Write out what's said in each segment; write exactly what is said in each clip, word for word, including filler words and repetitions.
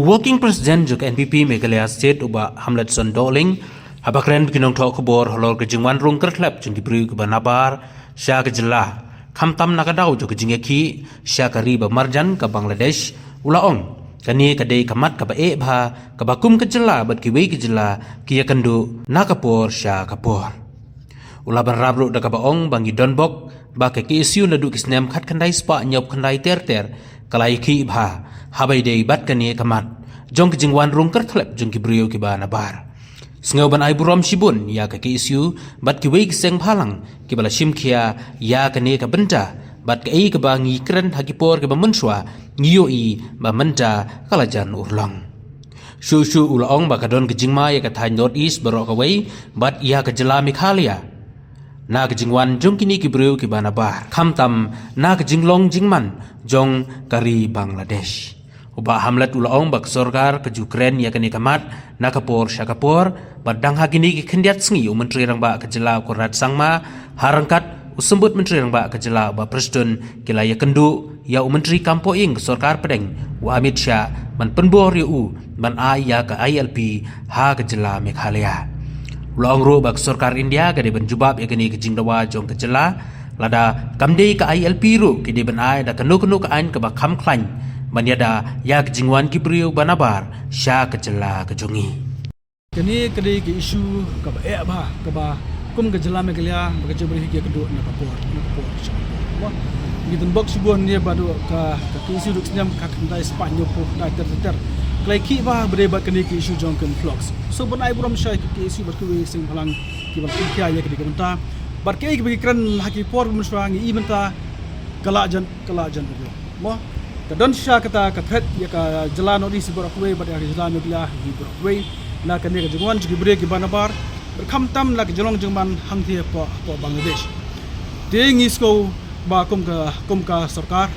Working President jong ka N P P Meghalaya State u Bah Hamletson Dohling, haba kren bad ki nongthoh khubor halor ka jingwan rung kyrthlep jong ki briew kiba nabar sha ka jylla, khamtam na ka daw jong ka jingïakhih sha ka ri ba marjan ka Bangladesh, u la ong, kane ka dei ka mat kaba eh bha, kaba kum ka jylla bad kiwei ki jylla ki ïakynduh na ka por sha ka por. U la bynrap ruh da kaba ong ba ngi don bok ba ka K S U naduh ki snem khatkhyndai spah hynñiewphew khyndai ter ter ka la ïakhih bha, haba ïadei bad kane ka mat jong ka jingwan rung kyrthlep jong ki briew kiba nabar. Sngew ban ai burom shibun ïa ka K S U bad kiwei ki seng bhalang kiba la shim khia ïa kane ka bynta, bad kaei kaba ngi kren ha ki por kiba mynshuwa, ngi ïohi ba mynta ka la jan urlong. Shuh shuh u la ong ba ka don ka jingma ïa ka thaiñ North East baroh kawei bad ïa ka jylla Meghalaya na ka jingwan jong kine ki briew kiba nabar, khamtam na ka jinglong jingman jong ka ri Bangladesh. U Bah Hamlet u la ong ba ka sorkar ka ju kren ïa kane ka mat na ka por sha ka por, bad dang ha kine ki khyndiat sngi u Myntri Rangbah ka jylla u Conrad Sangma, ha ryngkat u Symbud Myntri Rangbah ka jylla u Bah Prestone, ki la ïakynduh ïa u Myntri Kam Pohïing ka Sorkar Pdeng u Amit Shah ban pynbor ïa u ban ai ïa ka I L P ha ka jylla Meghalaya. U la ong ruh ba ka sorkar India ka dei ban jubab ïa kane ka jingdawa jong ka jylla, lada kam dei ka I L P ruh ki dei ban ai da kano kano ka aiñ kaba kham khlaiñ ban ïada ïa ka jingwan ki briew ba nabar sha ka jylla ka jong ngi. Kane ka dei ka issue kaba eh bha, kaba kum ka jylla Meghalaya ba ka jingbarit hi ka dei na ka por, na ka por sha ka por. Mo, ngi don bok shibun ne ba dei ka, ka K S U duk snem khatkhyndai spah hynñiewphew khyndai ter ter ter. Ka la ïakhih bha ba dei bad kane ka issue jong ka influx. So ban ai burom shai ka K S U bad kiwei seng bhalang kiba la shim khia ïa kane ka bynta. Bad kaei kaba ngi kren ha ki por mynshuwa ngi i mynta ka la jan, ka la jan ruh. Mo, ka don shisha kata ka threat ïa ka jylla North East baroh kawei bad ïa ka jylla Meghalaya hi baroh kawei na kane ka jingwan jong ki briew kiba nabar, bad khamtam na ka jinglong jingman hangtei hapoh, hapoh Bangladesh. Te ngi sngew ba kum ka, kum ka sorkar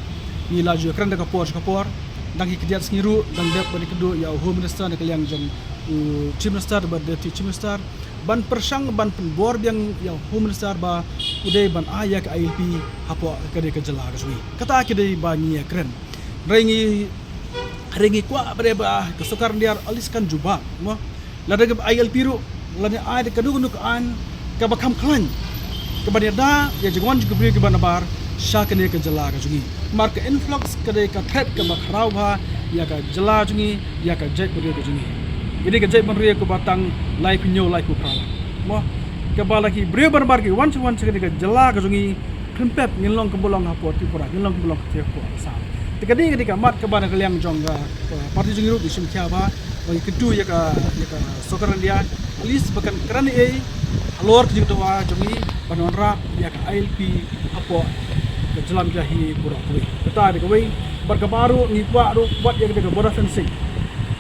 ngi la ju kren da ka por sha ka por, dang ki khyndiat sngi ruh dang dep ban ïakynduh ïa u Home Minister na ka liang jong u Chief Minister bad Deputy Chief Minister ban pyrshang ban pynbor biang ïa u Home Minister ba u dei ban ai ïa ka I L P hapoh kane ka jylla ka jong ngi. Kata ka dei ba ngi ïakren. Hynrei ngi, hynrei ngi kwah ba dei ba ka sorkar India at least kan jubab, mo. Lada ka I L P ruh, lada ai da kano kano ka aiñ kaba kham khlaiñ, kaba ïada ïa jingwan jong ki briew kiba nabar sha kane ka jylla ka jong ngi. Namar ka influx ka dei ka threat kaba khraw bha ïa ka jylla jong ngi, ïa ka jaitbynriew ka jong ngi. Ka dei ka jaitbynriew kaba tang laiphew hynñiew, laiphew phra lak, mo, kaba la ki briew ba nabar ki wan sha, wan sha kane ka jylla ka jong ngi. Khlem pep ngin long kumba long hapoh Tripura, ngin long kumba long hapoh Assam. Te ka dei, ka dei ka mat kaba na ka liang jong ka, uh, party jong ngi ruh ngi shim khia ba, ba ngi kyntu ïa ka, ïa ka sorkar India, at least ba kan kren ei ei halor ka jingdawa jong ngi ban wanrah ïa ka I L P hapoh ka jylla Meghalaya hi baroh kawei. Kata dei kawei, bad kaba ruh ngi kwah ruh wat ïa ka dei ka border fencing.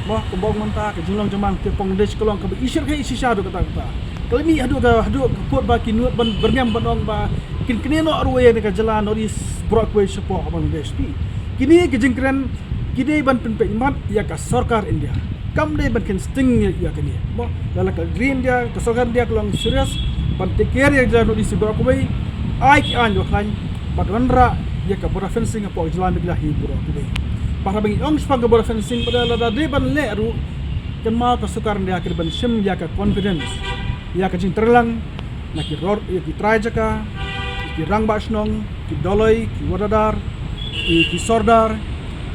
Mo, kumba ong mynta ka jinglong jingman ka Bangladesh ka long kaba i shyrkhei i shisha haduh katta katta. Ka la mih haduh ka, haduh ka kut ba ki nud ban byrngem ban ong ba kin kynnoh ruh ïa ka jylla North East baroh kawei shapoh Bangladesh. Phi, kine ki jingkren ki dei ban pynpeit mat ïa ka sorkar India. Kam dei ban kynsteng ïa, ïa kane. Mo, lada ka ri India, ka sorkar India ka long serious ban take care ïa ka jylla North East baroh kawei, ai ki aiñ ba khlaiñ bad wanrah ïa ka border fencing hapoh ka jylla Meghalaya hi baroh kawei. Bad haba ngi ong shaphang ka border fencing, bad lada dei ban leh ruh, kynmaw ka sorkar India ka dei ban shim ïa ka confidence, ïa ka jingtreilang na ki ror, ïa ki trai jaka, ïa ki rangbah shnong, ki doloi, ki wahadar, ïa ki sordar,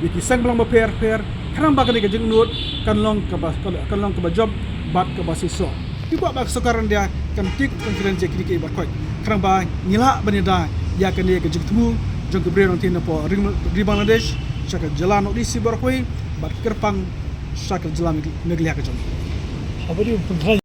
ïa ki seng bhalang bapher bapher, khnang ba kane ka jingangnud kan long kaba, kan long kaba jop bad kaba shisha. Ngi kwah ba ka sorkar India kan take confidence ïa kine kiei kiei baroh, khnang ba ngi lah ban ïada ïa kane ka jingthmu jong ki briew nongthied napoh ri, ri Bangladesh sha ka jylla North East baroh kawei bad kyrpang sha ka jylla Meghalaya ka jong ngi.